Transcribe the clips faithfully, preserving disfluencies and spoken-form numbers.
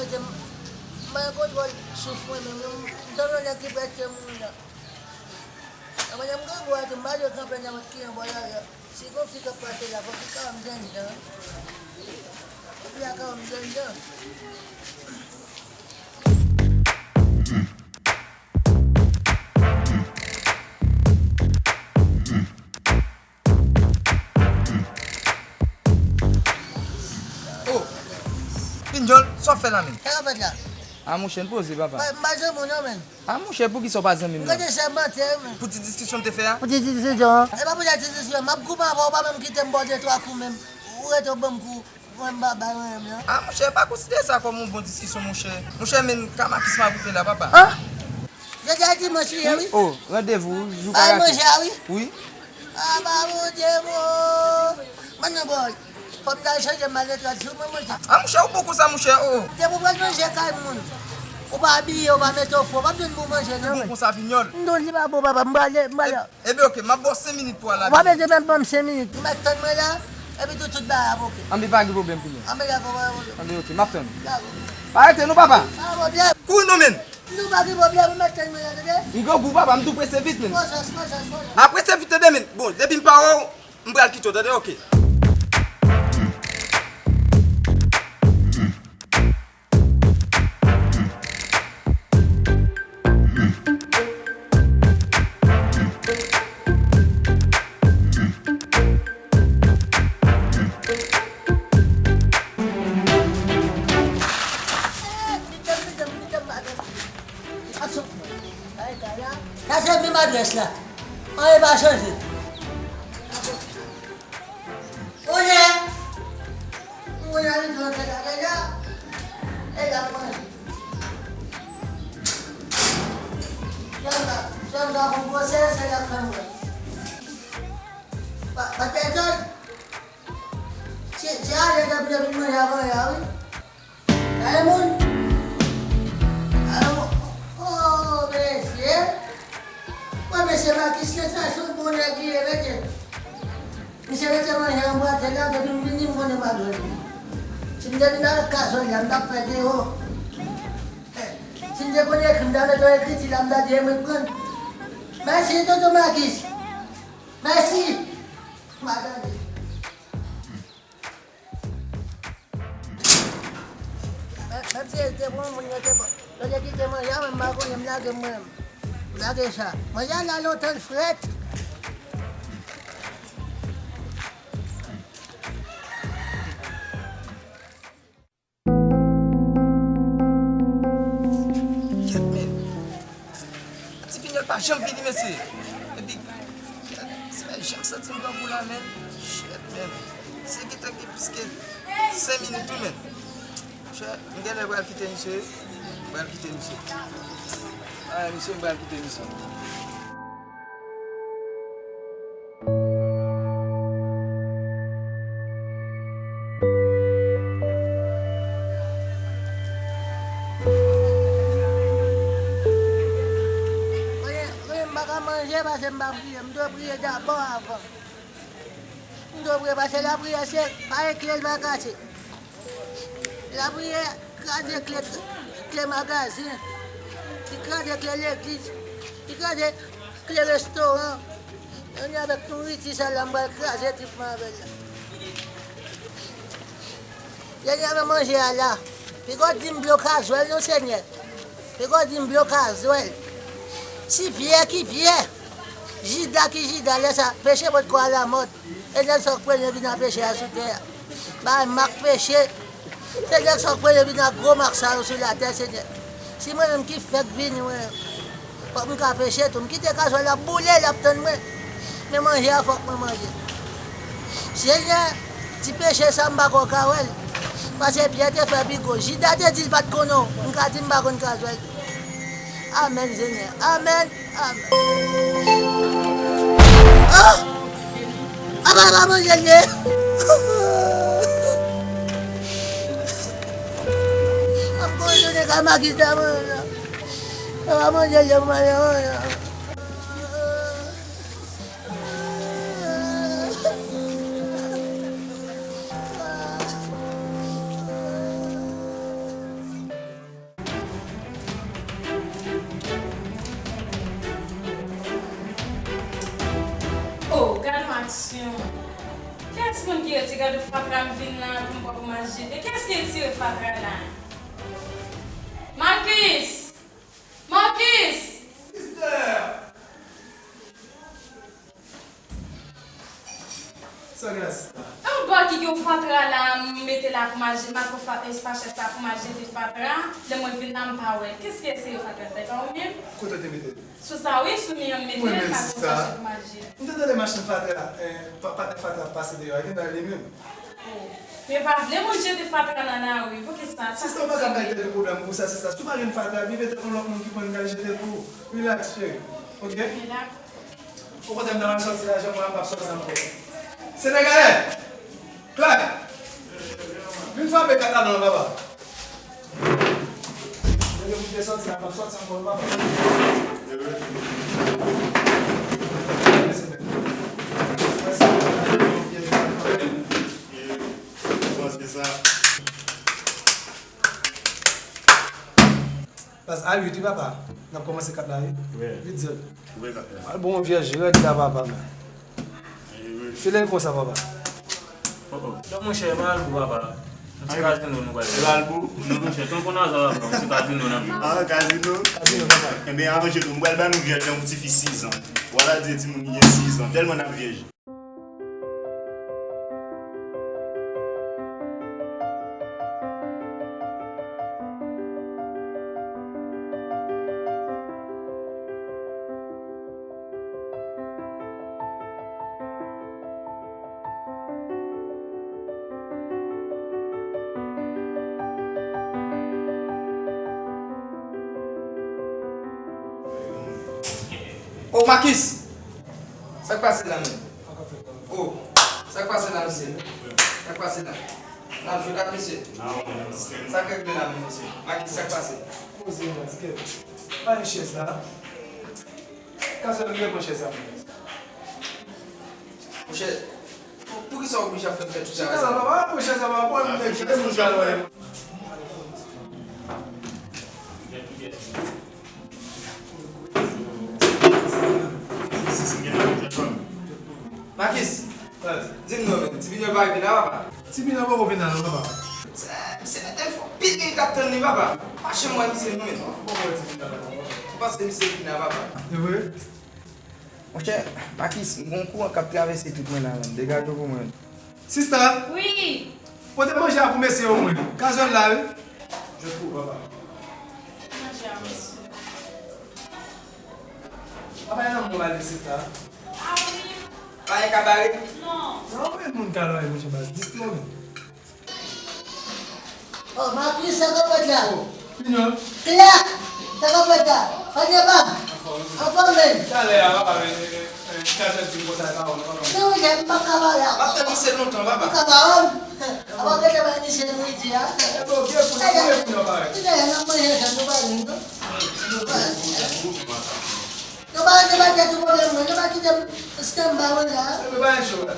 M pa gen kontwòl souf mwen menm non. M sanble yon nèg ki prèske mouri la. Nan mwen menm grangou a tou, m pa dwe kanpe nenpòt ki yon bò la la. Si gon fi k ap pase la, fò fi ka wè m jènjan. Fò fi a ka wè m jènjan. Oh! Pinyòl, sa w ap fè la menm? Sa w ap fè la? A monchè, n poze papa. M pa, m pa zanmi w non menm. A monchè, poukisa w pa zanmi m nan? M konn se mantè wi menm. Pou ti diskisyon n te fè a? Pou ti diskisyon an? E pa pou ti diskisyon, m ap goumen avè w, ou pa menm kite m ba w de twa kou menm. Ou rete w ban m kou. Mwen m pa bay mwen menm non. A monchè, pa konsidere sa kòm yon bon diskisyon monchè. Monchè, men Kamakis m ap rive la papa. An? Jodi a dimanch li ye wi. Oh, randevou jou karate. Bay manje a wi. Wi. A ba Bondye mo. Mwen nan bòl. Fò m ta al chanje m al etranje sou mwen manje. A monchè, ou bon konsa monchè, oh. Depi w pral manje kay moun, ou pa abiye, ou pa mete w fre, ou p ap jwenn bon manje non. Ou bon konsa pinyòl. M di w li pa bon papa, m prale, m prale. Ebyen oke, m ap ba w senk minit pou w al abiye. W ap ede m ban m senk minit. Ou mèt tann mwen la, epi tou tout bagay ap oke. Anben pa gen pwoblèm pinyòl. Anben dakò, pa gen pwoblèm. Anben oke, m ap tann ou. Dakò. Pa rete non papa. Pa gen pwoblèm. Kouri non menn. Nou pa gen pwoblèm, ou mèt tann mwen la, tande? M grangou papa, m tou prese vit menn. Pran sans, pran sans, pran sans. A prese vit tande menn. Bon, depi m pa wè w, m pral kite w tande, oke. Sa se menm adrès la. Anyen pa chanje. Kounye a, m konnen li di yon tèt a deja. E l ap manje. Sèl sa, sèl sa pou pwosè, se l ap fè m wè. Pa, pa tèt zòt. Se, se ale k ap vin manje avan la, wi. Gade moun. Gade moun. Oh, mesye. Mwen, mesye Makis, se sa, se yon bon nèg li ye, mesye. Misye mete manje anba tè la, depi m vini, m konnen m ap jwenn li. Si m te vin avèk kazòl la, m t ap fè deyò. Si m te konn ekri, m ta mete yon ekriti la, m ta di, e mwen k pran l. Mèsi, tonton Makis. Mèsi. M a tande. Men, menm si te bon moun yo te bon. Yo te kite manje a, men m pa konnen, m lage mwen. M lage sa. Manje a la lontan l frèt. Kèt, men. Ti Pinyòl pa janm vini, mesye. Epi, se pa janm santi m grangou la, men. Shit, men. Se gentan gen plis ke senk minit, wi, men. Monchè, m genlè pral kite misye. M pral kite misye. Ay, mesye, m pral kite misye. Mwen, mwen, m pa ka manje paske m pa priye. M dwe priye dabò avan. M dwe priye paske lapriyè se pa gen kle l pa kase. Lapriyè kraze kle, kle magazen. Li kraze kle legliz. Li kraze kle restoran. Kounye a avèk nouriti sa la, m pral kraze trip mwen avè l la. Kounye a nan manje a la. Piga w di m blo kazwèl non, Senyè. Piga w di m blo kazwèl. Si Pyè ki Pyè, Jida ki Jida, lè sa, peche potko alamòd. E nèg sa k premye vin ak peche a sou tè a. Bay mak peche. Se nèg sa k premye vin ak gwo mak sa yo sou latè, Senyè. Si mwen menm ki fèk vini, mwen, fòk m ka peche tou. M kite kazwèl la boule, l ap tann mwen. Men manje a, fòk mwen manje. Senyè, ti peche sa, m pa kwè w ka wè l. Paske Pyè te fè pi gwo. Jida te di l pa t konnen w. M ka di m pa konn kazwèl tou. Amèn, Senyè. Amèn. Amèn. Ah! Apa pa manje l ye? Ap manje de ka magita mwen la. Apa manje l ye mwen la. Kiyès moun ki retire gade fatra m vin la pou m pran pou m al jete? Kiyès ki retire fatra la? Marcus! Marcus! Sister! Sa gen la, sista? E yon bò ki gen yon fatra la, m mete la pou m al jete, m al pran fa- espachèt sa pou m al jete fatra. Lè mwen vin la, m pa wè l. Kiyès ki retire fatra sa? E pa ou menm? Kote w te mete l? Sou sa wi, sou mi an m mete l, m pa gon sachè pou m al jete. M te tande machann fatra, eh, pa- patnè fatra ap pase deyò a, gen nan li menm. Oh. Men pa vle moun jete fatra nan lari, poukisa? Sista, ou pa ka bay tèt ou pwoblèm pou sa, sista. Si w pa jwenn fatra, byen petèt yon lòt moun ki pran l k al jete l pou ou. Relax, cheri. Ok? Ok, dakò. Ou kote m nan, m ap sòti lajan mwen, m p ap sòti ankò. Senegalè! Clyde! Vin frape kat la non, papa. Depi m te sòti la, m ap sòti ankò, papa. Baz, al uit wi papa. N ap kòmanse kat la wi. Wi. Vit di l. Ouvè kat la. Al bon vyèj rèd la papa men. Wi, wi. File l konsa papa. Oh, oh. Donk monchè, m al pou papa. Nou se kazino nou pral. Ou al pou? Non monchè, ton konn aza papa, nou se kazino n ap jwe. Ah, kazino? Kazino papa. Enben aranje nou, m pral ba nou vyèj la, yon ti fi sis zan. Vwala di timoun li gen sis zan, tèlman n ap vyèj. Oh, Makis! Sa k pase la menm? Oh, sa k pase la, mesye? Sa k pase la? N ap jwe kat, mesye? Sa k regle la menm, mesye? Makis, sa k pase? Poze, basket. Pa yon chèz la. Kazèl, ou gen pran chèz la, mwen. Monchè, pou, poukisa w oblije ap fè m fè tout sa? Chèz la, papa, pran chèz la, papa, pran nèg, chèz moun sa, wè. Makis, di m non, men, Ti Pinòl pa rive la, papa? Ti Pinòl poko vin la, non, papa. Se, se mete fò pil nèg k ap tann li, papa. Pa janm wè misye, non, men. Ou poko wè Ti Pinòl la, papa? Ou panse misye vin la, papa? Se vre? Monchè, Makis, m gon kouran k ap travèse tout mwen la, menm. Degaje w pou mwen. Sista! Wi! Pote manje a pou mesye yo, mwen. Kazèl la, wi. Je pou, papa. Manje a, mesye. Papa, e nan mwen ba li, sista. A wi. Pa gen kabare? Non. Non, men moun ka lòye, monchè, baz. Dis non, men. Oh, Makis, sa k ap fèt la? Klak! Sa k ap fèt la? Panyen bab! Anfòm menm! Talè a, papa, men, men, men, Kazèl di m konsa, e pa wè m, papa. Men wi, m p ap ka pale a. M ap tann misye lontan, papa. Ou ka pawòl? Apa w gentan bay misye nouriti a? E bon, vye kout, vye kout, papa. Kite, n ap manje ansanm, nou pa vin, non? Nou pa vin. Nou pa rete bay tèt ou pwoblèm, non? Nou pa kite m stand by mwen la. E, nou pa enche, papa.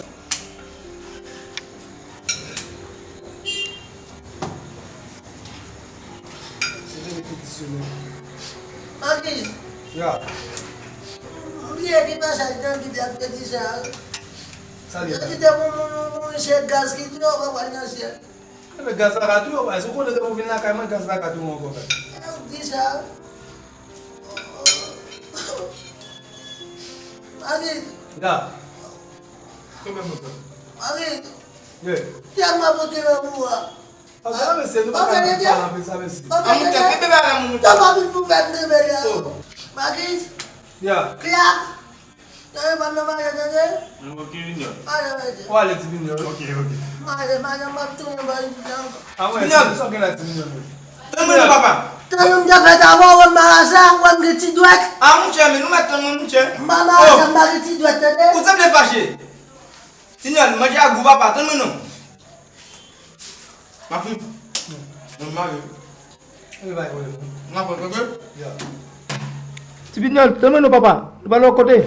Se vre, li te di sou nou. Makis. Ya. M bliye ki pasaj nan Bib la ki te di sa. Sa li ye? Yo kite pou moun, moun, moun chèf gaz ki twò pa pral nan syèl. Enben, gaz la ka touye w, baz. Ou konnen depi w vin lakay mwen, gaz la ka touye w ankò, frè. Sa w di sa? Makis. Ya. Konbyen moun sa? Makis. Ye. Tèlman pote nan bouwa. Anben, mesye, nou pa ka pale anpil sa, mesye. Anben, kenbe bagay moun. Tèlman vin pou fè m kenbe la. Oh. Makis. Ya. Klak. Tande pa nan mache, tande? Mwen, ok, Junior. Mache, mesye. Ou ale, Ti Junior. Ok, ok. Mache, mache, m ap tounen ba yon ti jan. Ah, wè, Junior. Sa w gen la, Ti Junior, mwen? Tann mwen non, papa. Tann mwen, m te fèt avan, wè m marasa, wè m gen ti dwèt. Ah, monchè, men nou mèt tann mwen, monchè. M pa marasa, m pa gen ti dwèt, tande? Ou sanble fache. Ti Junior, manje a gou, papa, tann mwen non. M ap fin. Mwen mare. Ann bay pwoblèm. M ap pran, ok? Ya. Ti Pinòl, tann mwen non, papa. Nou pral yon kote.